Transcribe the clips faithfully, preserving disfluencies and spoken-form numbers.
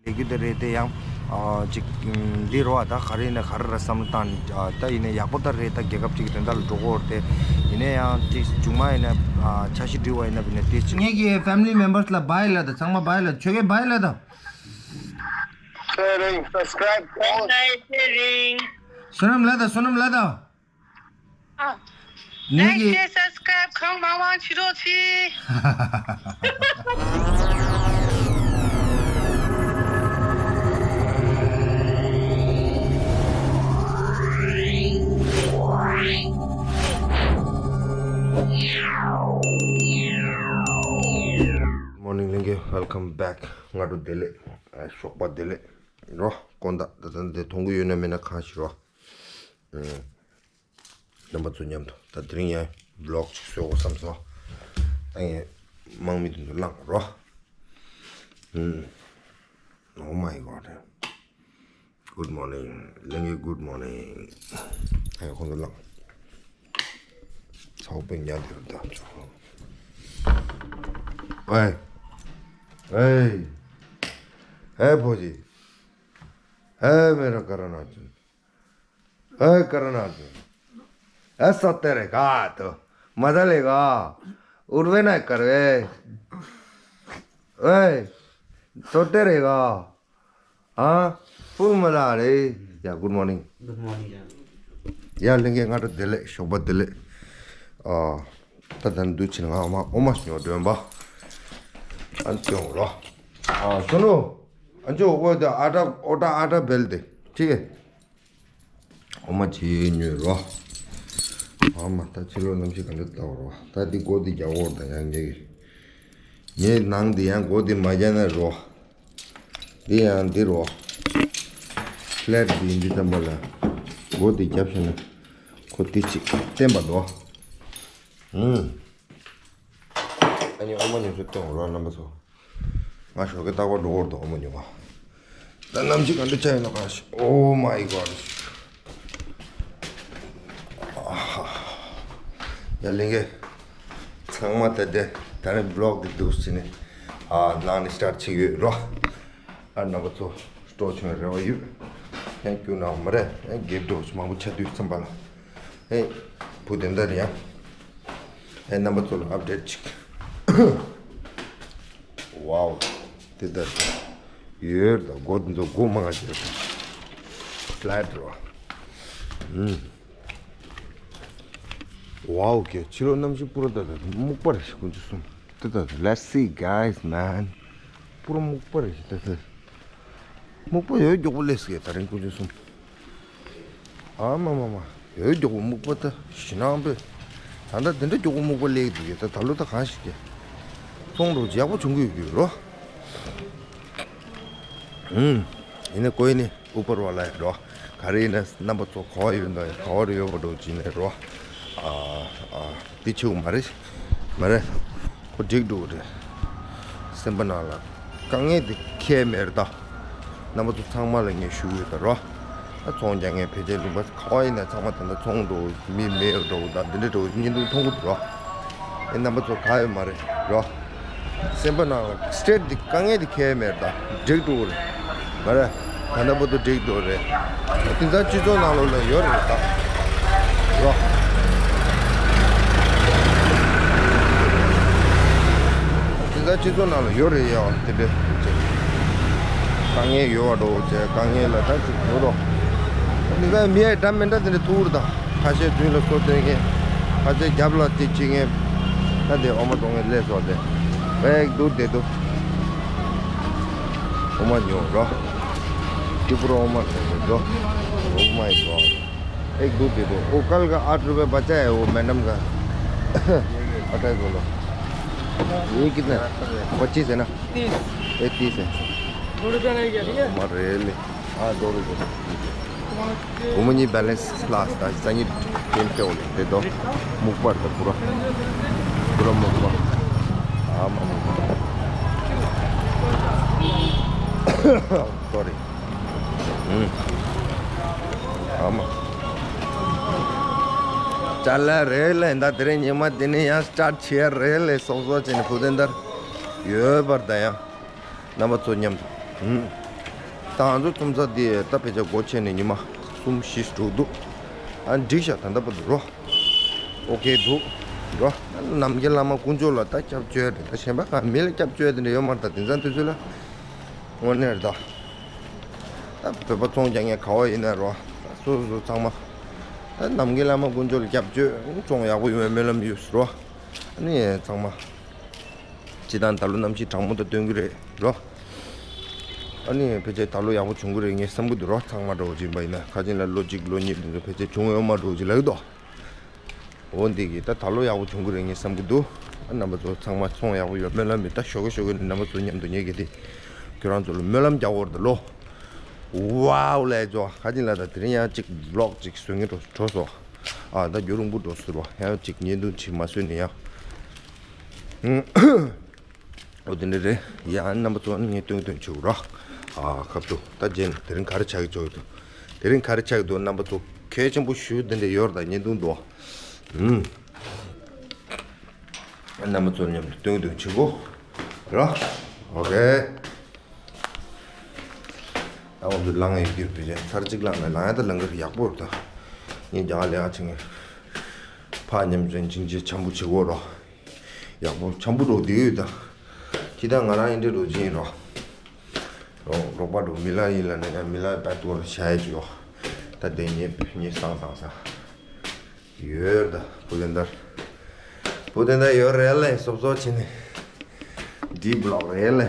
ལས་རྒྱུ་དེ་རེད་དེ་ཡང་། ཨ་ཅིག་འདི་རོ་ཨ་ད་ག་རེ་ཡིན་ན་ག་རེ་ར་བསམ་བློ་བཏང་ནས་ཨ་ད་ཡིན་ན་ཡག་པོ་ད་རེད། ད་རྒྱལ་ཁབ་ཅིག་གི་དོན་དག་ལ་འགྲོ་གི་ཡོད་རེད་དེ། ཡིན་ན་ཡང་ཅིག་མཇུག་མ་ཡིན་ན་ཨ་འཆར་གཞི་འགྲིག་པ་ཡིན་ན་བི་ན་དེ་ཅིག་ངེད་ཀྱི་family members ལ་bye ལབ་དང་། ཚང་མ་bye ལབ་དང་། ཆོས་རྒྱལ་bye ལབ་དང་། Sharing, subscribe, all. Bye, sharing. བསོད་ནམས་ལགས་དང་། བསོད་ནམས་ལགས་དང་། ཨ། ངེད་Like, ཀྱི share, subscribe གང་མང་མང་བྱེད་རོགས་གྱིས། Morning ལྷན་རྒྱས། Welcome back. སྔ་དྲོ་བདེ་ལེགས། ཨ་ཞོགས་པ་བདེ་ལེགས་རོ། དགོང་དག་ད་ལྟ་འདི་མཐོང་གི་ཡོད་ན་མེད་ན་གང་ཞིག་རོ། ཨུམ། རྣམ་པ་ཚོ་མཉམ་དུ་ད་དེ་རིང་ཡང་vlog ཅིག་བཟོ་དགོས་བསམ་སོང་། ད་ངས་དམག་མི་དེ་ཚོ་བླངས་རོ། ཨུམ། Oh my god. Good morning. ལྷན་རྒྱས་good morning. ད་ཡང་ཁོང་ཚོ་བླངས། ཚ་བོ་པས་ཉལ་དེ་རུ་ད་ཚོ། ཨེ། ཨེ། ཨེ་ཕོ་ཇི། ཨེ་མེ་ར་ཀ་ར་ན་ཅུན། ཨེ་ཀ་ར་ན་ཅུན། ཨེ་སོ་ཏེ་རེ་ག་ཏོ། མ་ད་ལེ་ག། ཨུར་བེ་ན་ཀར་བེ། ཨེ། སོ་ཏེ་རེ་ག། ཨ། ཕུལ་མ་ལ་རེ། ཡ། Good morning. Good morning. ཡ་ལྷན་རྒྱས་སྔ་དྲོ་བདེ་ལེགས། ཞོགས་པ་བདེ་ལེགས། ཨ། ད་ད་འདུག་ཕྱིན་ང་ཨོ་མ་ཨོ་མ་ཉོ་འདོན་པ། ཨ་ཅོང་རོ། ཨ་སོ་ནོ། ཨ་ཅོ་ཨོ་ད་ཨ་ཏྲ་ཨོ་ཏྲ་ཨ་ཏྲ་བེལ་ཏེ། ཅི་གེ། ཨོ་མ་ཅི་ཉོས་རོ། ཨ་མ་ད་ཕྱི་ལོགས་གནམ་གཤིས་ག་འདྲ་ལྟ་བ་རོ། ད་འདི་སྒོ་འདི་རྒྱག་འོར་ད་ཡང་ངེས་གི། ངའི་ནང་འདི་ཡང་སྒོ་འདི་མ་རྒྱག་ན་རོ། འདི་ཡང་འདི་རོ། flat འདི་འདི་ཙམ་པ་ལ། སྒོ་འདི་རྒྱབ་ཤེ་ན། ཁོ་འདི་ཅིག་བརྟན་པ་འདུག་ཨུམ། ཨ་ནི་ཨོ་མ་ཉོ་ཚོ་སྟོན་རོགས་རྣམ་པ་ཚོ། ང་ཞོགས་ཀས་རྟག་པར་འགྲོ་འོར་འདུག་ཨོ་མ་ཉོ་བ། ད་གནམ་གཤིས་ག་འདྲ་ཆགས་ཡོད་ན་ག་ཤི། Oh my god. ཡ་ལྷན་རྒྱས། ཚང་མ་ད་ལྟ་ད་རེས་vlog འདི་འདུག་ཟིན་ནས། ཨ་ནང་ནས་start བྱེད་ཀྱི་ཡོད་རོ། ཨ་རྣམ་པ་ཚོ་སྤྲོ་བྱུང་རེ་བ་ཡོད། ཡང་སྐྱུར་ནའང་མ་རེད། ཡང་རྒྱབ་འགྲོ་མང་པོ་ཆ་དུས་བསམ་པ་ལ། ཨེ། བུ་དེ་འདྲ་རེད་ཡ། ཨེ་རྣམ་པ་ཚོ་ལ་update ཅིག Wow. དེ་ལྟར་ཡོད་ད། སྒོ་འདི་ཚོ་སྒོ་མང་ང་ཅིག་flat རོ། ཨུམ། Wow. ཀྱེ་ཕྱི་ལོགས་གནམ་གཤིས་པུ་ར་ད་ད་སྨུག་པ་རེད་ཤག་དཀོན་མཆོག་གསུམ། དེ་ད་let's see guys man. པུ་ར་སྨུག་པ་རེད་ཤག་ད་ད། སྨུག་པ་ཡོད་མགྱོགས་པོ་སླེབས་ཀྱི་ད་རིང་དཀོན་མཆོག་གསུམ། ཨ་མ་མ་མ། ཡོད་མགྱོགས་པོ་སྨུག་པ་ད་ཞེད་སྣང་པས། ད་ལྟ་འདི་འདྲ་མགྱོགས་པོ་སྨུག་པ་སླེབས་འདུག་ཡ། ད་ད་ལོ་ད་གང་ཞིག་གི། ཚོང་འགྲོ་ཡག་པོ་བྱུང་གི་ཡོད་རོ། ཨུམ། ཡིན་ནའི་ཀོ་ཡིན་ནི་ཨུ་པར་ཝ་ལ་ཡ་རོ། ག་རེ་ཡིན་ན་རྣམ་པ་ཚོ་ག་བ་ཡོད་འདུག་ཡ། ག་བ་རེ་ཡོད་པ་འགྲོ་བྱིན་ནས་རོ། ཨ་ཨ། འདི་ཆེ་བོ་མ་རེད། མ་རེད། ཁོ་འགྲིག་འགྲོ་གི་རེད། སེམས་པ་ནང་ལ་དཀའ་ངལ་དེ་ཁྱད་མེད་རེད་ད། རྣམ་པ་ཚོ་ཚང་མ་ལ་ངས་ཞུ་གི་ཡོད་ད་རོ། ཨ་ཚོང་རྒྱག་མཁན་ཕལ་ཆེར་ལུང་པ་ག་བ་ཡིན་ན་ཚང་མ་ད་ལྟ་ཚོང་འགྲོ་མི་མེད་འགྲོ་ད་འདི་འདྲ་འགྲོ་བརྙན་ཐུང་མཐོང་གི་འདུག་རོ། ཨེ་རྣམ་པ་ཚོ་ག་ཡོད་མ་རེད་རོ། སེམས་པ་ནང་ལ་stress དེ་དཀའ་ངལ་དེ་ཁྱད་མེད་རེད་ད། འགྲིག་འགྲོ་གི་རེད། མ་རེད། ད་ལྟ་བར་དུ་འགྲིག་འགྲོ་རེད། དེང་སང་སྤྱི་ཚོགས་ནང་ལོགས་ལ་ཡོད་རེད་ད། རོ། དེང་སང་སྤྱི་ཚོགས་ནང་ལ་ཡོད་རེད་ཡ། དེ་འདྲའི་དཀའ་ངལ་ཡོད་པ་འགྲོ་བྱས་དཀའ་ངལ་ལ་ད་ཅིག་ཡོད་རོ། དེང་སང་མི་ཡ་འདྲ་མི་འདྲ་དེ་འདྲ་ཐུག་རེད་ད། ཁ་ཤས་མདུན་ལ་སོ་སྟོན་མཁན། ཁ་ཤས་རྒྱབ་ལ་དེ་བྱེད་མཁན། ད་དེ་འོ་མ་གཏོང་མཁན་སླེབས་སོང་སྟེ། ཨེ་འདུག་དེ་འདུག་འོ་མ་ཉོ་རོ། ཏི་པུ་ར་འོ་མ་ཟེར་ནས་འགྲོ། Oh my god. एक दूध दे दो। वो कल का आठ रुपए बचा है, वो मैडम का। हटा दो लो। ये कितना है? पच्चीस है ना? तीस। ये तीस है। दो रुपया नहीं किया, ठीक है? हमारे ले। हाँ, दो रुपये। Gumani balance last, ད་ས་ཉིད་ཀྱི་སྤྲད་འོང་དེ་དོ། སྨུག་པར་དང་པུ་ར། པུ་ར་སྨུག་པ། ཨ་མ་སྨུག་པ། Sorry. ཨུམ། ཨ་མ། ཅ་ལག་རེད་ལས་ད་དེ་རིང་ཉི་མ་དེ་ནས་ཡང་སི་ཊར་ཊི་བྱས་རེད་ལས་སོག་སོག་བྱས་ནས་བུ་དེ་འདར་ཡོད་པར་ད་ཡང་། རྣམ་པ་ཚོ་མཉམ་དུ། ཨུམ། ད་ང་ཚོ་ཁྲོམ་ས་འདི་ད་ཕལ་ཆེར་སྒོ་ཕྱེ་ནས་ཉི་མ་གསུམ་བཞི་འགྲོ་འདུག་ཨ་འགྲིག་ཤག་ད་ལྟ་བར་དུ་རོ། ཨོ་ཁེ་འདུག་རོ། ནམ་མཁའི་བླ་མ་དཀོན་མཆོག་ལ་ད་སྐྱབས་བཅོལ་དེ་ད་གཞན་པ་གང་མི་ལ་སྐྱབས་བཅོལ་དེ་འདྲ་ཡོད་མ་རེད། ད་དེང་སང་དུས་ཚོད་ལ་དངོས་གནས་རེད། ད་ད་བོད་པ་ཚོང་རྒྱག་མཁན་ག་བ་ཡིན་ན་རོ། ད་སོ་སོ་ཚང་མ་ད་ནམ་མཁའི་བླ་མ་དཀོན་མཆོག་ལ་སྐྱབས་བཅོལ། ཚོང་ཡག་པོ་ཡོང་བའི་སྨོན་ལམ་ཡོད་རོ། ཨ་ནི་ཚང་མ། སྤྱིར་བཏང་ད་ལོ་གནམ་གཤིས་གྲང་མོ་དང་སྟོན་གྱི་རེད་རོ། ཨ་ནི་ཕལ་ཆེར་ད་ལོ་ཡག་པོ་བྱུང་གི་རེད་ངས་བསམ་གྱི་འདུག་རོ། ཚང་མ་འདྲ་བོ་ཅིག་ཡིན་པ་ཡིན་ན་ཁ་ཅིག་ལ་ལོ་གཅིག་ལོ་གཉིས་དེ་ཚོ་ཕལ་ཆེར་བྱུང་ཡོད་མ་འགྲོ་ཅིག་ལབ་ཀྱི་འདུག་འོ་འདི་གི་ད་ད་ལོ་ཡག་པོ་བྱུང་གི་རེད་ངས་བསམ་གྱི་འདུག་ཨ་རྣམ་པ་ཚོ་ཚང་མ་ཚོང་ཡག་པོ་ཡོད་སྨོན་ལམ་ཡོད། ད་ཞོགས་ཀས་ཞོགས་ཀས་ནས་རྣམ་པ་ཚོ་མཉམ་དུ་ངས་གི་དེ་ཁྱོད་རང་ཚོ་ལ་སྨོན་ལམ་རྒྱག་འོར་ད་ལོ། ཝའོ་ལས་ཚོ་ཁ་ཅིག་ལ་ད་དེ་རིང་ཡང་གཅིག་བི་ལོག་གཅིག་བཟོ་ངེས་འགྲོ་འགྲོ་སོ། ཨ་ད་རྒྱུ་རུང་པོ་འགྲོ་སོ་རོ། ཡང་གཅིག་བརྙན་ཐུང་གཅིག་མ་བཟོས་ནས་ཡང་། ཨོ་དེ་འདྲ་རེད། ཡ་ཨ་རྣམ་པ་ཚོ་ཨ་ནི་ངས་སྟོན་སྟོན་བྱེད་དགོས་ར། ཨ་ཁབ་ཏུ་ད་རྗེས་ནས་དེ་རིང་ག་རེ་ཆགས་ཀྱི་ཆོག་གི་འདུག་དེ་རིང་ག་རེ་ཆགས་ཀྱི་འདུག་རྣམ་པ་ཚོ་གལ་ཆེན་པོ་ཞུ་དེ་འདྲ་ཡོད་ར། ད་བརྙན་ཐུང་འདུག་ཨུམ། ཨ་རྣམ་པ་ཚོ་མཉམ་དུ་སྟོན་སྟོན་བྱེད་དགོས་ར། ཨོ་ཁེ། ད་འོ་འདུག་ལངས་ཡོད་རྒྱུ་བེད་ཚར་གཅིག་ལངས་ནས་ལངས་ཡ་ད་ལང་གི་ཡག་པོ་རེད། ད་ངས་རྒྱ་གར་ལས་ཀ་བྱེད་མཁན་ཕ་མཉམ་འཛོམས་ཅིང་ཅེ་འཆམ་པོ་བྱེད་དགོས་རོ། ཡག་པོ་འཆམ་པོ་འགྲོ་བསྡད་ཡོད་ད། ཁྱི་ད་ང་རང་ཡིན་འདྲ་འགྲོ་གྱིན་རོ། རོགས་རོགས་པ་འགྲོ་མི་ལ་ཡིན་ལ་ནི་ཡང་མི་ལ་བད་ཏོར་བྱ་ཡ་ཅིག་ཡོད། ད་དེ་ངས་ངས་སང་སང་ས། ཡོད་ད་བུ་དེ་འདར། བུ་དེ་འདར་ཡོད་རེད་ལེ་སོབ་སོབ་བྱེད་ནི། འདི་བི་ལོག་རེད་ལེ།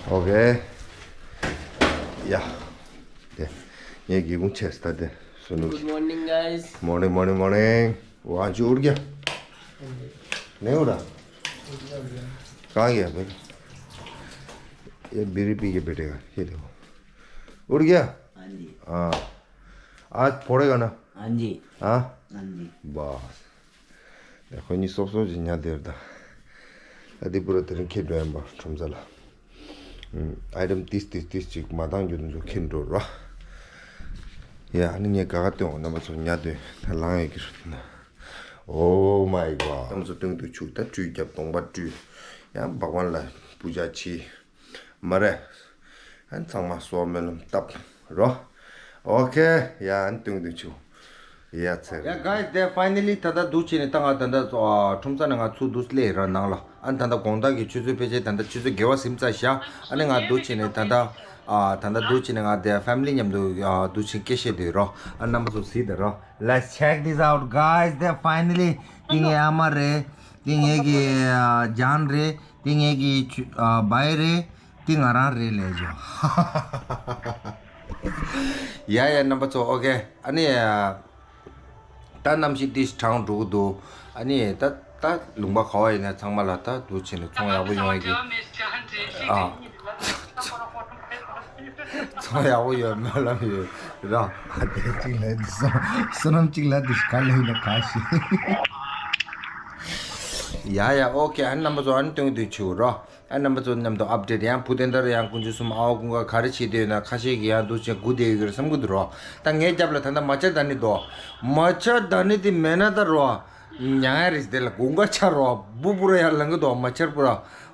ཨོ་ཁེ། ཡ། དེ། ངས་སྒེའུ་ཁུང་ཕྱེས་ད་དེ། སུ་ནུ། Good morning, guys. Morning, morning, morning. वो आज उड़ गया। नहीं उड़ा। कहाँ गया भाई? ये बीड़ी पी के बैठेगा, ये देखो। उड़ गया। हाँ जी। हाँ। आज फोड़ेगा ना। हाँ जी। हाँ। हाँ जी। बस। ཁོ་གཉིས་སོབ་སོབ་ཅིག་ཉལ་བསྡད་ཡོད་ད། ད་འདི་པུ་ར་དེ་རིང་ཁྱེར་འགྲོ་ཡིན་པ་ཁྲོམ་ས་ལ། ཨམ། ཨའི་ཊེམ་ཏིས་ཏིས་ཏིས་ཅིག་མ་འདང་རྒྱུ་དེ་ཚོ་ཁྱེར་འགྲོ་ར། ཡ་ཨ་ནི་ངས་ག་ག་སྟོན་འོང་རྣམ་པ་ཚོ་ཉལ་སྟོན་ད་ལངས་ཡོད་ཀྱི་རེད་ན། Oh my god. རྣམ་པ་ཚོ་སྟོན་དུ་ཆུག་ད་སྤྲུལ་རྒྱབ་གདོང་པ་སྤྲུལ། ཡང་བག་བན་ལ་པུ་ཇ་ཆི། མ་རེད། ཨན་ཚང་མ་སོ་སྨོན་ལམ་བཏབ་རོ། ཨོ་ཁེ། ཡ་ཨན་སྟོན་དུ་ཆུག་ཡ་ཚེ། Yeah, guys, they finally ད་ལྟ་འདུག་བྱས་ནས་ད་ང་ད་ལྟ་ཨ་ཁྲོམ་ས་ནས་ང་ཚུར་འདུག་སླེབས་ར་ནང་ལ། ཨ་ནི་ད་ལྟ་དགོང་དག་གི་ཆུ་ཚོད་ཕལ་ཆེར་ད་ལྟ་ཆུ་ཚོད་བརྒྱད་པ་ཟིན་ཚར་ཤག་ཨ་ནི་ང་འདུག་བྱས་ནས་ད་ལྟ་ཨ་ད་ལྟ་འདུག་བྱས་ནས་ང་དེ་ཕེ་མི་ལི་མཉམ་དུ་ཨ་འདུག་བྱས་སྐད་བཤད་སྡོད་རོ། ཨ་རྣམ་པ་ཚོ་གཟིགས་དང་རོ། Let's check this out, guys. They finally དེ་ངའི་ཨ་མ་རེད། དེ་ངའི་གི་ཨ་ཇན་རེད། དེ་ངའི་གི་ཆུ་ཨ་བའི་རེད། དེ་ང་རང་རེད་ལས་ཇོ། ཡ་ཡ་རྣམ་པ་ཚོ་ཨོ་ཁེ། ཨ་ནི་ད་གནམ་གཤིས་ཏིས་གྲང་འགྲོ་གི་འདུག་ཨ་ནི་ད་ད་ལུང་པ་ག་བ་ཡིན་ན་ཚང་མ་ལ་ད་འདུག་བྱས་ནས་ཚོང་ཡག་པོ་ཡོང་ཡ་གི་ཨ། ཚོང་ཡག་པོ་ཡོད་སྨོན་ལམ་ཡོད་ར། ཨ་དེ་གཅིག་ལ་འདི་སོ་སོ་ནམ་གཅིག་ལ་འདི་ག་ལ་ཡིན་ན་ག་ཤེས། ཡ་ཡ་ཨོ་ཁེ། ཨ་ནི་རྣམ་པ་ཚོ་ཨ་ནི་སྟོན་གྱི་འདུག་ཆུ་རོ། ཨ་རྣམ་པ་ཚོ་མཉམ་དུ་ཨབ་ཌེཊ་ཡང་བུ་དེ་འདར་ཡང་དཀོན་མཆོག་གསུམ་ཨའོ་ཀུན་དགའ་ག་རེ་བྱེད་དེ་ཡོད་ན་ཁ་ཤས་ཀྱིས་ཡང་འདུག་ཅེས་སྒུག་བསྡད་ཡོད་ཀྱི་རེད་བསམ་གྱི་འདུག་རོ། ད་ངའི་རྒྱབ་ལ་ད་ལྟ་མ་ཆ་ད་ནི་འདུག་མ་ཆ་ད་ནི་དེ་མེད་ན་ད་རོ། ཉང་ཡ་རིས་དེ་ལ་དགུན་ཁ་ཆ་རོ། སྦུ་སྦུ་ར་ཡ་ལང་གི་འདུག་མ་ཆར་པུ་ར།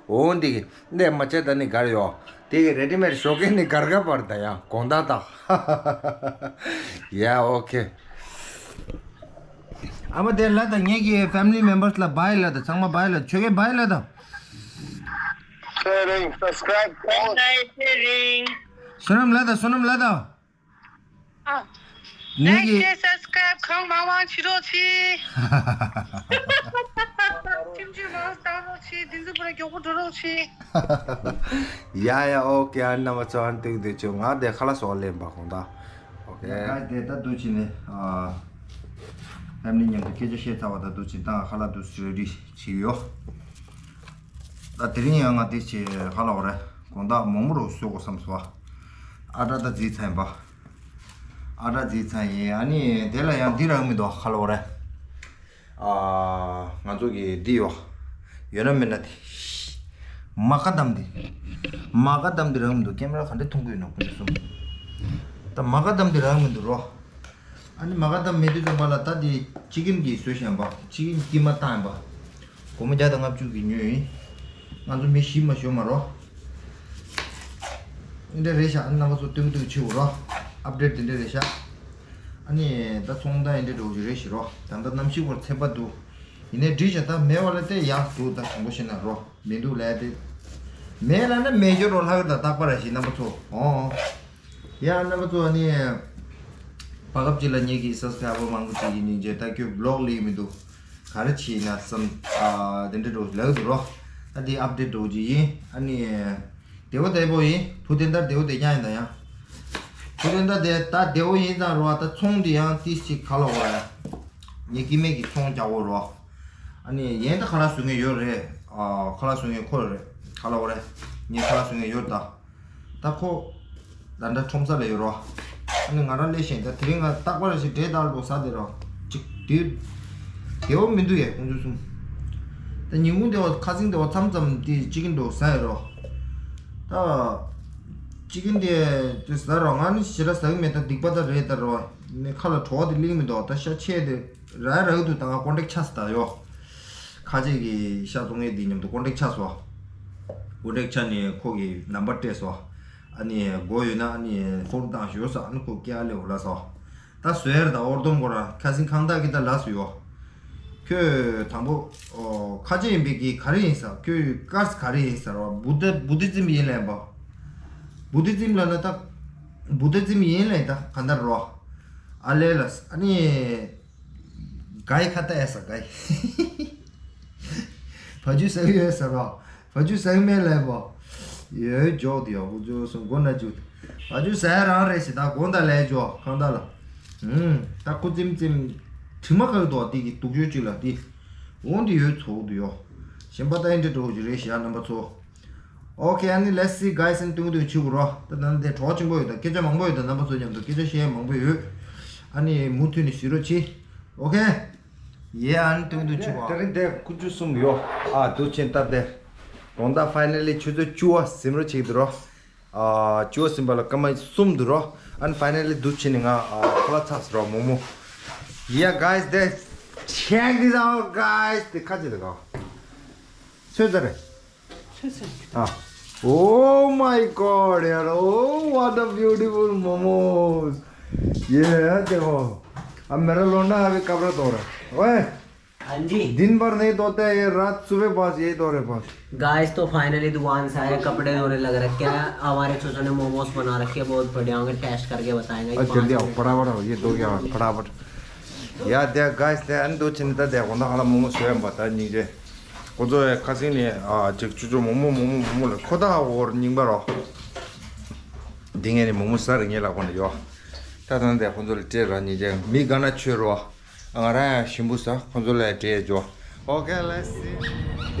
འོ་འདི་གི་འདི་མ་ཆ་ད་ནི་གར་ཡོ། དེ་གི་རེ་ཌི་མེཌ་ཞོགས་ཀས་ནི་གར་ག་པར་ད་ཡ་གོང་ད་ད། ཡ་ཨོ་ཁེ། ཨ་མ་དེ་ལ་ད་ངེད་ཀྱི་ཕེ་མི་ལི་མེམ་བར་སི་ལ་བྷའི་ལ་ད་ཚང་མ་བྷའི་ལ་ཆོས་གེ་བྷའི་ལ་ད། Sharing, subscribe, all. Bye, sharing. བསོད་ནམས་ལ་ད་བསོད་ནམས་ལ་ད། ཨ། ངེད་ཀྱི་Like, share, subscribe གང་མང་མང་བྱེད་རོགས་གྱིས། ཁྱིམ་རྒྱུད་མང་བཏང་རོགས་གྱིས། འདི་ཚོ་པུ་ར་མགྱོགས་པོ་འགྲོ་རོགས་གྱིས། ཡ་ཡ་ཨོ་ཁེ། ཨ་རྣམ་པ་ཚོ་ཨ་ནི་སྟོན་གྱི་འདུག་ཆུ་ང་དེ་ཁ་ལག་བཟོ་ལེན་པ་གོང་ད། ཨོ་ཁེ། ཡ་ག་དེ་ད་འདུག་བྱས་ནས་ཨ། ཕེ་མི་ལི་མཉམ་དུ་སྐད་ཆ་བཤད་ཚར་བ་ད་འདུག་བྱས་ད་ང་ཁ་ལག་འདུག་རེ་ཌི་བྱས་ཡོད། ད་དེ་རིང་ཡང་ང་དེ་བྱས་ཁ་ལག་འོ་རེད་གོང་ད་མོག་མོག་རོ་བཟོ་དགོས་བསམ་སོང་། ཨ་ཊ་ད་རྫིས་ཚར་ཡིན་པ། ཨ་ཊ་རྫིས་ཚར་ཡིན། ཨ་ནི་དེ་ལ་ཡང་འདི་རག་མི་འདུག་ཁ་ལོ་རེད། ཨ། ང་ཚོ་གི་འདི་ཡོད། ཡོད་ན་མེད་ན་དེ། མ་ཀ་དམ་འདི། མ་ཀ་དམ་འདི་རག་མི་འདུག་ཀེམ་ར་ག་འདྲ་མཐོང་གི་ཡོད་ན་ཀུན་གསུམ། ད་མ་ཀ་དམ་འདི་རག་མི་འདུག་རོ། ཨ་ནི་མ་ཀ་དམ་མེད་དུས་ཙམ་པ་ལ་ད་འདི་ཅི་ཀིན་གི་བཟོས་བཞིན་པ་ཅི་ཀིན་ཀི་མ་བཏང་ཡིན་པ། སྒོར་མོ་བརྒྱ་དང་ལྔ་བཅུ་གི་ཉོས་ཡིན། ང་ཚོ་མི་བཞི་མ་ཞོ་མ་རོ། འདི་འདྲ་རེད་ཤག་རྣམ་པ་ཚོ་སྟོན་གི་འདུག་ཕྱི་རོ། ཨབ་ཌེཊ་འདི་འདྲ་རེད་ཤག་ཨ་ནི་ད་ཚོང་ད་འདི་འདྲ་འགྲོ་རྒྱུ་རེད་ཤག་རོ། ད་ལྟ་གནམ་གཤིས་སྐོར་ཚད་པ་འདུག་ཡིན་ནའི་འགྲིག་ཤག་ད་མེད་པ་ལ་བལྟས་ཡག་འདུག་ད་དྲང་པོ་བཤད་ན་རོ། མི་འདུག་ལབ་དེ། མེད་ལབ་ན་མེད་ཤག་རོ། ལྷག་གི་ད་རྟག་པ་ར་ཞིག་རྣམ་པ་ཚོ། ཨོ། ཡ་རྣམ་པ་ཚོ་ཨ་ནི། བར་སྐབས་ཅིག་ལ་ངེད་ཀྱི་སབ་སི་ཀ་རའི་བར་མང་པོ་ཅིག་གིས་སྙིང་རྗེ་ད་ཁྱོད་བི་ལོག་ལས་མི་འདུག་ག་རེ་བྱས་ན་བསམ། ཨ་དེ་འདྲ་འགྲོ་ལབ་འདུག་རོ། ད་དེ་ཨབ་ཌེཊ་འགྲོ་གི་ཡིན། ཨ་ནི། བདེ་པོ་བདེ་པོ་ཡིན། བུ་དེ་འདྲ་བདེ་པོ་བདེ་རྐྱང་ཡིན་ད་ཡང་། བུ་དེ་འདྲ་དེ་ད་བདེ་པོ་ཡིན་ཙང་རོ། ད་ཚོང་དེ་ཡང་ཏིས་ཅིག་ག་ལ་འོ་ཡ། ངེད་སྐྱེ་དམན་གྱི་ཚོང་རྒྱག་གོ་རོ། ཨ་ནི་ཡན་ད་ཁ་ལག་བཟོ་མཁན་ཡོད་རེད། ཨ་ཁ་ལག་བཟོ་མཁན་ཁོ་རེད། ག་ལ་འོ་རེད། ངས་ཁ་ལག་བཟོ་མཁན་ཡོད་ད། ད་ཁོ། ད་ལྟ་ཁྲོམ་ས་ལ་ཡོད་རོ། ཨ་ནི་ང་རང་སླེབས་ཤིང་ད་དེ་རིང་ང་རྟག་པར་ཞིག་འབྲས་དང་ལོ་ཟ་དེ་རོ། ཅིག་དེ། དེ་བོ་མི་འདུག་ཡས་ཁོང་ཚོ་གསུམ། ད་ཉིན་གུང་དེ་བ་ཁ་སང་དེ་བ་མཚམས་མཚམས་དེ་ཅི་ཀིན་འགྲོ་ཟ་ཡོད་རོ། ད། ཅི་ཀིན་དེ་དེ་ཟ་རོ། ང་ནི་ཞེ་དྲག་ཟ་གི་མེད། ད་སྡིག་པ་ད་རེད་ད་རོ། ནི་ཁ་ལ་བྲོ་བ་དེ་ལིང་མི་འདུག་ད་ཤ་ཆེ་དེ། ར་ར་འདུག་ད་ང་ཀོན་ཊེག་ཆགས་སོང་ད་ཡོ། ཁ་ཆེ་གི་ཤ་བཙོང་མཁན་དེ་མཉམ་དུ་ཀོན་ཊེག་ཆགས་སོང་། ཀོན་ཊེག་ཆགས་ནས་ཁོ་གི་ནམ་བར་སྤྲད་སོང་། ཨ་ནི་སྒོ་ཡོད་ན་ཨ་ནི་ཕོན་བཏང་ཞོག་ཟེར། ཨ་ནི་ཁོ་སྐད་ཨ་ལེ་འོ་ལ་སོང་། ད་བཟོས་ཡར་ད་ཨོར་དོམ་གོ་ར་ཁ་སིང་ཁང་བདག་གི་ད་ལ་སུ་ཡོ། ཁྱོད་དང་པོ་ཁ་ཆེ་ཡིན་པའི་གི་ག་རེ་ཡིན་ས། ཁྱོད་ཀར་སི་ག་རེ་ཡིན་ས་ར། བུ་དི་བུ་དི་ཛིམ་ཡིན་ལབ་པ། བུ་དི་ཛིམ་ལབ་ན་ད། བུ་དི་ཛིམ་ཡིན་ལབ་ད་ག་འདྲ་རོ། ཨ་ལེ་ལ་ཨ་ནི། གའི་ཁ་ཏ་ཨེ་ས་གའི། བ་ཇུ་ཟ་གི་ཡོད་ས་ར། བ་ཇུ་ཟ་གི་མེད་ལབ་པ། ཡོད་འཇོག་དེ་ཡོ་བུ་ཇོ་སོང་མགོ་ན་ཇུ། བ་ཇུ་ཟ་ཡ་རང་རེད་ཞེ་ད་དགོངས་དག་ལས་འཇོག་ཁང་ད་ལ། ཨུམ། ད་ཁུ་ཙིམ་ཙིམ། དྲི་མ་ག་གི་དོག་དེ་གི་དུག་ཆོས་ཅིག་ལ་དེ། འོང་དེ་ཡོད་ཚོགས་དུ་ཡོ། གཞན་པ་ད་ཨེ་འདྲ་འགྲོ་གི་རེད་ཞེ་ཡ་རྣམ་པ་ཚོ། Okay, ཨ་ནི་let's see guys and ཏུང་ཏུང་ཆུ་གུ་རོ། ད་ད་དེ་གྲོགས་ཆེན་པོ་ཡོད། ད་སྐད་ཆ་མང་པོ་ཡོད། ད་རྣམ་པ་ཚོ་མཉམ་དུ་སྐད་ཆ་བཤད་མང་པོ་ཡོད། ཨ་ནི་མུ་མཐུད་ནས་ཞུ་རོགས་གྱིས། Okay. ཡེ་ཨ་ནི་ཏུང་ཏུང་ཆུ་གུ་རོ། དེ་རིང་དེ་ཁུ་ཆུ་གསུམ་ཡོད། ཨ་དུ་ཆེན་ད་དེ། དགོང་དག་finally ཆུ་ཚོད་བཅུ་བ་ཟིན་རོ་ཆིག་དུ་རོ། ཨ་བཅུ་བ་ཟིན་པ་ལ་སྐར་མ་གསུམ་དུ་རོ། ཨ་ནི་finally དུ་ཆེན་ནི་ང་ཨ་ཁོ་ལ་ཚགས་རོ་མོ་མོ། Yeah guys, this, check this out guys. དེ་ཁ་ཅིག་དེ་ག་ཚོད་ཚ་རེད། ཨ། Oh my god, ཡར། Oh, what a beautiful momos. ये देखो, अब मेरा लौंडा अभी कपड़ा धो रहा है। ओए, हाँ जी। दिन भर नहीं धोते, ये रात सुबह पास यही धो रहे पास। गाइस, तो फाइनली दुकान से आए, कपड़े धोने लग रखे हैं। हमारे चोचो ने मोमोज बना रखे हैं, बहुत बढ़िया होंगे, टेस्ट करके बताएंगे। अरे जल्दी आओ, फटाफट आओ, ये दो क्या, फटाफट। ཡ་དེ་ག་སི་དེ་ཨན་དུ་ཆེན་ད་དེ་གོ་ན་ཧ་ལ་མོ་མོ་སོ་ཡམ་པ་ད་སྙིང་རྗེ། ཁོ་ཚོ་ཡ་ཁ་སིང་ནས་ཨ་ཅིག་ཅུ་ཅུ་མོ་མོ་མོ་མོ་མོ་ལ་ཁོ་ད་འོར་རྙིང་པ་རོ། འདི་ངས་ནས་མོ་མོ་ས་རེ་ངས་ལ་གོ་ནས་ཡོ། ད་ད་དེ་ཁོ་ཚོ་ལ་སྤྲད་ར་སྙིང་རྗེ། མི་ག་ན་ཆོས་རོ། ང་རང་ཡང་ཞིམ་པོ་ཟ། ཁོ་ཚོ་ལ་ཡང་སྤྲད་ཡ་འཇོ། Okay, let's see.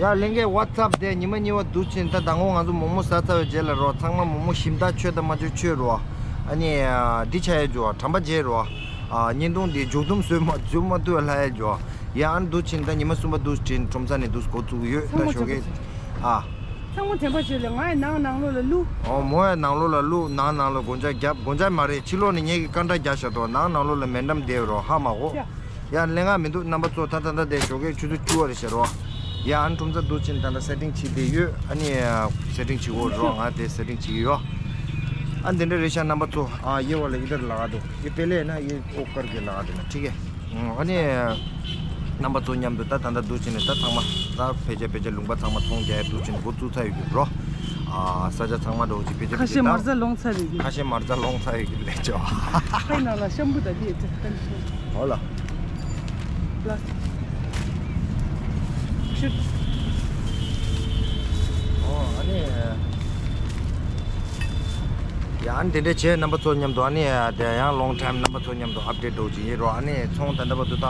ཡ་ལྷན་རྒྱས་what's up དེ་ཉི་མ་གཉིས་པ་འདུག་ཕྱིན་ད་ཟླ་ངོ་ང་ཚོ་མོག་མོག་ཟ་ཚར་བའི་རྗེས་ལ་རོ། ཚང་མ་མོག་མོག་ཞིམ་ད་ཆོས་ད་མ་ཆོས་ཆོས་རོ། ཨ་ནི་འདི་ཆ་ཡ་འཇོ་དྲན་པ་བརྗེད་རོ། ཨ་བརྙན་ཐུང་འདི་མཇུག་བསྡོམས་བཟོས་མ་བཟོས་མ་ཐུབ་པ་ལྷ་ཡ་འཇོ། ཡ་ཨ་ནི་འདུག་ཕྱིན་ད་ཉི་མ་གསུམ་པ་འདུག་ཕྱིན་ཁྲོམ་ས་ནས་འདུག་འགོ་བཙུགས་ཡོད། ད་ཞོགས་ཀས་ཨ། ཚང་མ་དྲན་པ་བརྗེད་ལ་ང་ཡི་ནང་ནང་ལོགས་ལ་བླུག་ཨོ་མོ་ཡ་ནང་ལོགས་ལ་བླུག་ནང་ནང་ལོགས་སྒོ་ལྕགས་རྒྱབ། སྒོ་ལྕགས་མ་རེད། ཕྱི་ལོགས་ནས་ངེད་ཀྱི་ཀ་འདྲ་རྒྱག་བཞག་འདུག་ནང་ནང་ལོགས་ལ་མེ་འགྲམ་བསྡད་རོགས་ཧ་མ་གོ། ཡ། ཡ་ལས་ང་མི་འདུག་རྣམ་པ་ཚོ། ད་ད་ད་དེ་ཞོགས་ཀས་ཆུ་ཚོད་བཅུ་བ་རེད་ཤག་རོ། ཡ་ཨ་ནི་ཁྲོམ་ས་འདུག་ཕྱིན་ད་ལྟ་སེ་ཊིང་བྱེད་བསྡད་ཡོད། ཨ་ནི་སེ་ཊིང་བྱེད་འོ་རོགས། ང་དེ་སེ་ཊིང་བྱེད་ཀྱི་ཡོད། ཨ་འདི་འདྲ་རེད་ཤག་རྣམ་པ་ཚོ། ཨ་ཡེ་བ་ལ་ཡི་དར་ལ་ག་འདུག་ཡེ་པེ་ལེ་ན་ཡེ་ཨོ་ཀར་གི་ལ་ག་འདུག་ན་ཁྲིག་གེ། ཨ་ནི། རྣམ་པ་ཚོ་མཉམ་དུ་ད་ད་ལྟ་འདུག་ཕྱིན་ནས་ད་ཚང་མ་ད་ཕལ་ཆེར་ཕལ་ཆེར་ལུང་པ་ཚང་མ་ཚོང་རྒྱག་ཡ་འདུག་ཕྱིན་འགོ་བཙུགས་ཚར་ཡོད་ཀྱི་རོ། ཨ་ས་ཆ་ཚང་མ་འགྲོ་གི་ཕལ་ཆེར་ཕལ་ཆེར་ཁ་ཤས་མ་རྩ་ལོངས་ཚར་ཡོད་ཀྱི། ཁ་ཤས་མ་རྩ་ལོངས་ཚར་ཡོད་ཀྱི་ལས་ཆོག་ཁའི་ནང་ལ་ཤམ་བུ་དང་དེ་ཚོ་ཀན་ཌི་ཤི་ནར། ཨོ་ལ། པ་ལ་སི་ཊིག་ཨོ་ཨ་ནི། ཡང་དེ་འདྲ་བྱས་རྣམ་པ་ཚོ་མཉམ་དུ་ཨ་ནི་དེ་ཡང་long time རྣམ་པ་ཚོ་མཉམ་དུ་ཨབ་ཌེཊ་འགྲོ་གི་ཡིན་རོ། ཨ་ནི་ཚོང་ད་ལྟ་བར་དུ་ད་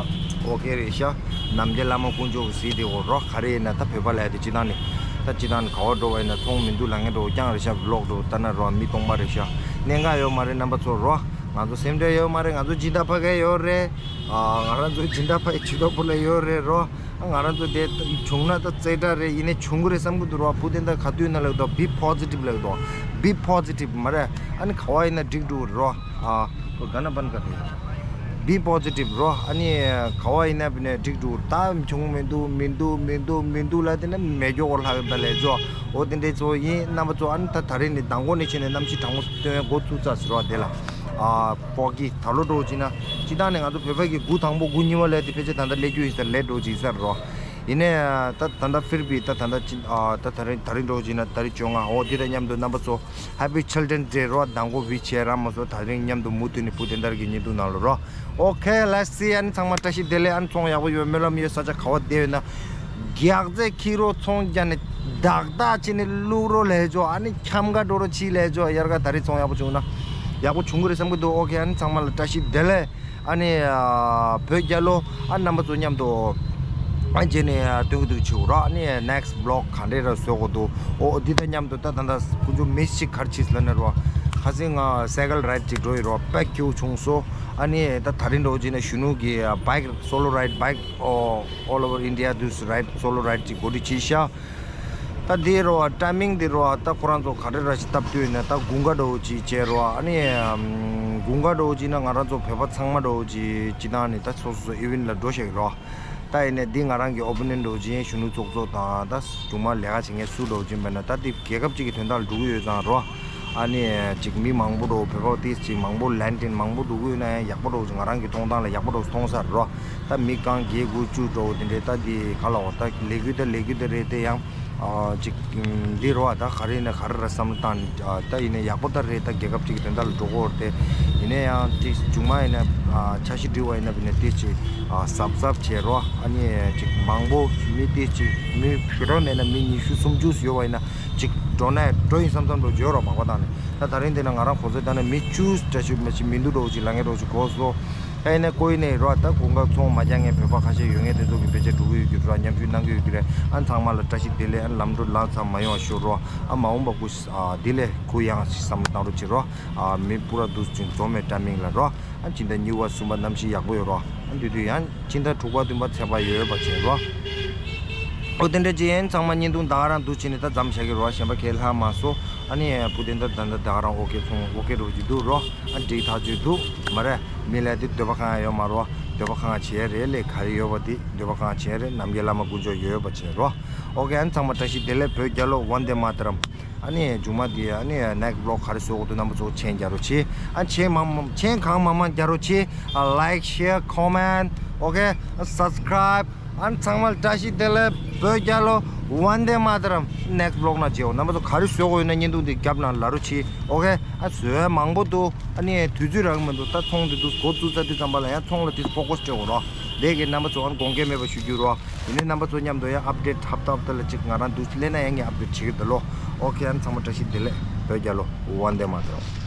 ཨོ་ཀེ་རེད་ཤག་ནམ་རྒྱུན་བླ་མ་དཀོན་མཆོག་གི་གཟིགས་དེ་འོ་རོ། ག་རེ་ཡིན་ན་ད་བོད་པ་ལ་དེ་སྤྱི་བཏང་ནས་ད་སྤྱི་བཏང་ནས་ག་བ་འགྲོ་བ་ཡིན་ན་ཚོང་མི་འདུག་ལབ་མཁན་འགྲོ་རྐྱང་རེད་ཤག་བི་ལོག་འགྲོ་ལྟ་ན་རོ། མི་སྟོང་པ་རེད་ཤག་གནད་འགག་ཡོད་མ་རེད་རྣམ་པ་ཚོ་རོ། ང་ཚོ་སེམས་ཁྲལ་ཡོད་མ་རེད། ང་ཚོ་སྦྱིན་བདག་ཕ་གི་ཡོད་རེད། ཨ་ང་རང་ཚོ་སྦྱིན་བདག་ཕ་གི་ཇུས་གཏོགས་པོ་ལ་ཡོད་རེད་རོ། ང་རང་ཚོ་དེ་བྱུང་ན་ད་རྩེ་གྲ་རེད། ཡིན་ནའི་བྱུང་གི་རེད་བསམ་གི་འདུག་རོ། བུ་དེ་འདྲ་ག་དུས་ན་ལབ་དོ། Be positive ལབ་དོ། Be positive མ་རེད། ཨ་ནི་ག་བ་ཡིན་ན་འགྲིག་འགྲོ་རོ། ཨ་ཁོ་ག་ན་བན་ག་རེད། Be positive རོ། ཨ་ནི་ག་བ་ཡིན་ན་བི་ནས་འགྲིག་འགྲོ། ད་བྱུང་མི་འདུག་མི་འདུག་མི་འདུག་མི་འདུག་ལ་དེ་ནས་མེ་སྒྱོགས་ལྷག་ད་ལས་ཇོ། འོ་དེ་འདྲའི་ཚོ་ཡིན་རྣམ་པ་ཚོ། ཨ་ནི་ད་ད་རེས་ནི་མདང་དགོང་ནས་བྱས་ནས་གནམ་གཤིས་གྲང་མོ་སྟོན་འགོ་ཚུགས་ཚར་ཟེར་བ་དེ་ལ། ཨ་ཕོག་གི་ད་ལོ་འགྲོ་བྱས་ན་སྤྱི་བཏང་ནས་ང་ཚོ་བོད་པ་གི་དགུ་དང་པོ་དགུ་གཉིས་པ་ལས་དེ་ཕལ་ཆེར་ད་ལྟ་སླེབས་རྒྱུ་ཡིན་ས་ལས་འགྲོ་བྱས་ས་རོ། ཡིན་ནའི་ད་ད་ལྟ་ཕིར་བི་ད་ད་ལྟ་ཅི་ཨ་ད་ད་རེས་ད་རེས་འགྲོ་བྱས་ན་ད་རེས་བཅོ་ལྔ། འོ་འདི་དང་མཉམ་དུ་རྣམ་པ་ཚོ། Happy Children's Day རོ། མདང་དགོང་བི་ཆེ་ར་མ་སོ། ད་རིང་མཉམ་དུ་མུ་མཐུད་ནས་བུ་དེ་འདར་གྱི་ཉིན་དུ་ནང་ལོ་རོ། Okay, let's see. ཨ་ནི་ཚང་མ་བཀྲ་ཤིས་བདེ་ལེགས། ཨ་ནི་ཚོང་ཡག་པོ་ཡོད། སྨོན་ལམ་ཡོད། ས་ཆ་ག་བ་བསྡད་ཡོད་ན་རྒྱག་རྫས་ཁྱེར་རོ། ཚོང་རྒྱག་ནས་བདག་བདག་བྱས་ནས་བླུག་རོ་ལས་ཇོ། ཨ་ནི་འཁྱམ་ག་འགྲོ་རོ་ཕྱི་ལས་ཇོ། དབྱར་ཁ་ད་རེས་ཚོང་ཡག་པོ་བྱུང་ན་ཡག་པོ་བྱུང་གི་རེད་བསམ་གི་འདུག Okay, ཨ་ནི་ཚང་མ་ལ་བཀྲ་ཤིས་བདེ་ལེགས། ཨ་ནི་ཨ་བོད་རྒྱལ་ལོ། ཨ་རྣམ་པ་ཚོ་མཉམ་དུ་ཨ་མཇལ་ནས་ཨ་སྟོན་གི་འདུག་བྱེད་འོ་ར། ཨ་ནི་next vlog ག་འདྲས་ར་བཟོ་དགོས་འདུག་འོ་འདི་དང་མཉམ་དུ་ད་ད་ད་ཁོ་ཚོ་མི་ཞིག་གར་ཕྱིས་ལ་ནི་རོ། ཁ་སང་ང་cycle ride ཅིག་འགྲོ་ཡི་རོ། དཔེ་སྐྱིད་པོ་བྱུང་སོ། ཨ་ནི་ད་ད་རིང་འགྲོ་བྱས་ན་གཞོན་ནུ་གི་bike, solo ride, bike all over India དུས་ride, solo ride ཅིག་གོ་སྒྲིག་བྱས་ཤག་ད་འདི་རོ་timing འདི་རོ་ད་ཁོ་རང་ཚོ་ག་རེ་ར་ཞིག་སྟབས་བསྟུན་ན་ད་དགུན་ཁ་འགྲོ་ཅིག་བྱས་རོ། ཨ་ནི་དགུན་ཁ་འགྲོ་ཅིག་ན་ང་རང་ཚོ་བོད་པ་ཚང་མ་འགྲོ་ཅིག་ཅི་ད་ནི་ད་སོ་སོ་སོ་event ལ་འགྲོ་ཤེས་རོ། ད་ཡིན་ནས་འདི་ང་རང་གི་opinion འགྲོ་ཅིག་གཞོན་ནུ་ཚོགས་གཙོ་དང་ད་སྒྲུང་མ་ལས་ཀ་བྱེད་མཁན་སུ་འགྲོ་ཅིག་མེད་ན་ད་འདི་རྒྱལ་ཁབ་ཅིག་གི་དོན་དག་ལ་འགྲོ་གི་ཡོད་ཙང་རོ། ཨ་ནི་ཅིག་མི་མང་པོ་འགྲོ་བོད་པ་ཏིས་ཅིག་མང་པོ་ལན་ཏིན་མང་པོ་འགྲོ་གི་ཡོད་ན་ཡང་ཡག་པོ་འགྲོ་ཅིག་ང་རང་གི་མཐོང་སྟངས་ལ་ཡག་པོ་འགྲོ་མཐོང་ས་རོ། ད་མི་རྐང་བརྒྱད་དགུ་བཅུ་འགྲོ་བ་དེ་འདྲས་ད་འདི་ག་ལ་འོ་ད་ལས་འགུལ་ད་ལས་འགུལ་ད་རེད་དེ་ཡང་ཨ་ཅིག་འདི་རོ། ཨ་ད་ག་རེ་ཡིན་ན་ག་རེ་ར་བསམ་བློ་བཏང་། ཨ་ད་ཡིན་ན་ཡག་པོ་ད་རེད། ད་རྒྱལ་ཁབ་ཅིག་གི་དོན་དག་ལ་འགྲོ་གི་ཡོད་རེད་དེ། ཡིན་ན་ཡང་ཏིས་མཇུག་མ་ཡིན་ན་ཨ་འཆར་གཞི་བསྒྲིགས་པ་ཡིན་ན་བི་ན་ཏིས་ཅིག་ཨ་གཟབ་གཟབ་བྱེད་རོ། ཨ་ནི་ཅིག་མང་པོ་མི་ཏིས་ཅིག་མི་ཞེ་དྲག་མེད་ན་མི་ཉི་ཤུ་སུམ་ཅུ་ཡོད་པ་ཡིན་ན་ཅིག་འགྲོ་ན་འགྲོ་ཡིན་བསམ་བསམ་འགྲོ་བརྗོད་རོ། མག་པ་བཏང་ནས་ད་ད་རིང་འདི་ན་ང་རང་གོ་ཚོད་བཏང་ན་མི་བཅུ་འདྲ་ཞིག་མ་ཅིག་མི་འདུག་འགྲོ་ཅིག་ལ་ངན་འགྲོ་ཅིག་གོ་སོ། ཨེ་ནས་ཀོ་ཡི་ནས་རོ། ད་དགུན་ཁ་ཚོང་མ་རྒྱག་མཁན་བོད་པ་ཁ་ཤས་ཡོད་མཁན་དེ་ཚོ་གི་དཔེ་ཆ་འགྲོ་གི་ཡོད་ཀྱི་རོ། མཉམ་ཞུགས་གནང་གི་ཡོད་ཀྱི་རེད། ཨ་ཚང་མ་ལ་བཀྲ་ཤིས་བདེ་ལེགས། ཨ་ལམ་འགྲོ་ལམ་ཚང་མ་ཡོང་བ་ཤོག་རོ། ཨ་མ་འོངས་པ་སྐུ་ཨ་བདེ་ལེགས་གུ་ཡངས་ཤིག་བསམ་བློ་བཏང་རོགས་བྱེད་རོ། ཨ་མི་པུ་ར་འདུག་ཅིང་འཛོམས་མེད་ཏ་མིང་ལ་རོ། ཨ་སྤྱི་ཟླ་གཉིས་པ་གསུམ་པ་གནམ་གཤིས་ཡག་པོ་ཡོད་རོ། ཨ་འདུས་དུས་ཡང་སྤྱི་ཟླ་དྲུག་པ་བདུན་པ་ཚེས་པ་ཡོད་པ་བྱེད་རོ། ཨོ་དེ་འདྲ་ཅི་ཡིན་ཚང་མ་བརྙན་ཐུང་ད་ག་རང་འདུག་བྱས་ནས་ད་མཚམས་བཞག་གི་རོ། གཞན་པ་ཁས་ལྷག་མ་སོ། ཨ་ནི་བུ་དེ་འདྲ་ད་ད་ད་ག་རང་ཨོ་ཁེ་ཚོང་ཨོ་ཁེ་རོ་ཅིག་འདུག་རོ། ཨ་འགྲིག་ཐག་ཆོད་འདུག་མ་རེད། མི་ལ་དེ་འདོད་པ་གང་ཡང་ཡོད་མ་རོ། འདོད་པ་གང་བྱས་རེད་ལས་ག་རེ་ཡོད་པ་དེ་འདོད་པ་གང་བྱས་རེད། ནམ་མཁའི་བླ་མ་དཀོན་མཆོག་ཡོད་ཡོད་པ་བྱས་རོ། ཨོ་ཁེ་ཨ་ནི་ཚང་མ་བཀྲ་ཤིས་བདེ་ལེགས། བོད་རྒྱལ་ལོ། ཝན་དེ་མ་ཏ་རམ། ཨ་ནི་མཇུག་མ་དེ་ཨ་ནི་next vlog ག་རེ་བཟོ་དགོས་འདུག་རྣམ་པ་ཚོ་མཆན་རྒྱག་རོགས་བྱེད། ཨ་མཆན་མང་མང་མཆན་གང་མང་མང་རྒྱག་རོགས་བྱེད། ཨ་like, share, comment, okay, subscribe. ཨ་ནི་ཚང་མ་ལ་བཀྲ་ཤིས་བདེ་ལེགས། བོད་རྒྱལ་ལོ། ཝན་དེ་མ་ཏ་རམ། next vlog ན་མཇལ། རྣམ་པ་ཚོ་ག་རེ་བཟོ་དགོས་ཡོད་ན་བརྙན་ཐུང་དེ་རྒྱབ་ན་ལབ་རོགས་བྱེད། ཨོ་ཁེ། ཨ་བཟོ་ཡ་མང་པོ་འདུག་ཨ་ནི་དུས་ཚོད་རག་གི་མི་འདུག་ད་ཚོང་དེ་འདུག་འགོ་བཙུགས་ཚར་དུས་ཙམ་པ་ལ་ཡང་ཚོང་ལ་དེ་focus སྤྲད་དགོས་རོ། དེ་གི་རྣམ་པ་ཚོ་ཨ་ནི་དགོངས་འགལ་མེད་པ་ཞུ་རྒྱུ་རོ། ཡིན་ནའི་རྣམ་པ་ཚོ་མཉམ་དུ་ཡང་update ཧབ་ཏ་ཧབ་ཏ་ལ་གཅིག་ང་རང་འདུག་སླེབས་ན་ཡང་ངས་update བྱེད་ཀྱི་འདུག་ལོ། ཨོ་ཁེ། ཨ་ནི་ཚང་མ་བཀྲ་ཤིས་བདེ་ལེགས། བོད་རྒྱལ་ལོ། ཝན་དེ་མ་ཏ་རམ།